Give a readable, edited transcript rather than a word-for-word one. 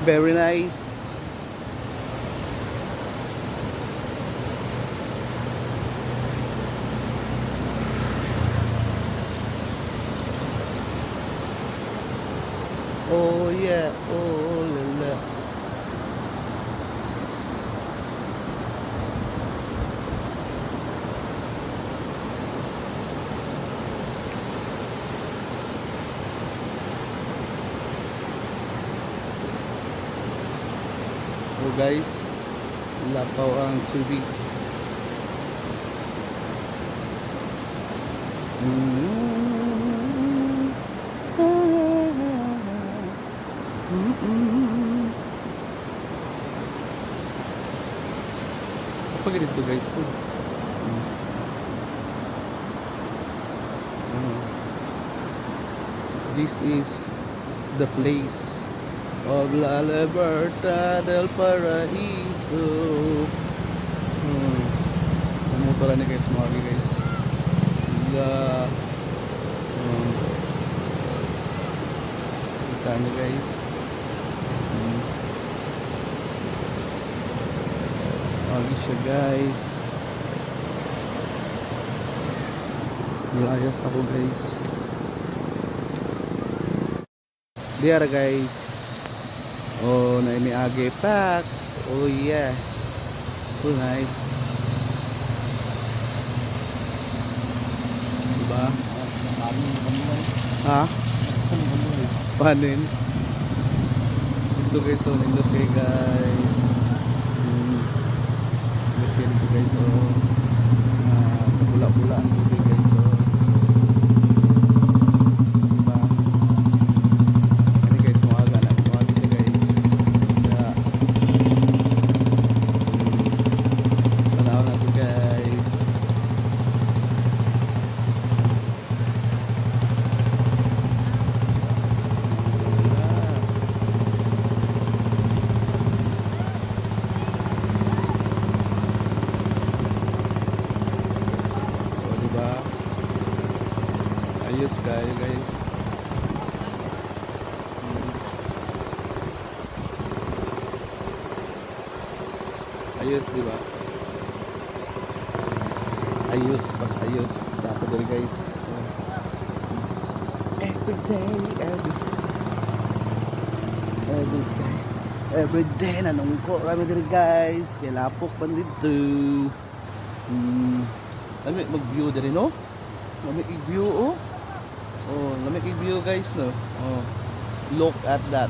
Very nice. Oh yeah, oh la la. Oh guys, lapaw ang tubig. Kapag dito, guys, po. This is the place of La Libertad del Paraíso. Motor ni guys, mga guys. La Kita niyo, guys. Agi siya, guys. Nilayas ako, guys. Diara, guys. Oh, na agi pack. Oh yeah. So nice. Diba? Ha? Paano yun? Ito guys, so nindot kayo, guys. Nindot kayo dito, guys, oh. Ah, pula-pula ang tubig, guys, oh. Diba? Kani guys, muaga na. Muaga siya, guys. Kaya, tanaw na to, guys. Ah. O, diba? Ayos kayo, guys. Ayos, di ba? Ayos, pas ayos. Dapat diri, guys. Every day, every day, every day, nanungko kami diri, guys. Kay lapok man dito. Lami mag-view diri, no? Lami i-view, oh. Oh, lami i-view, guys, no. Oh. Look at that.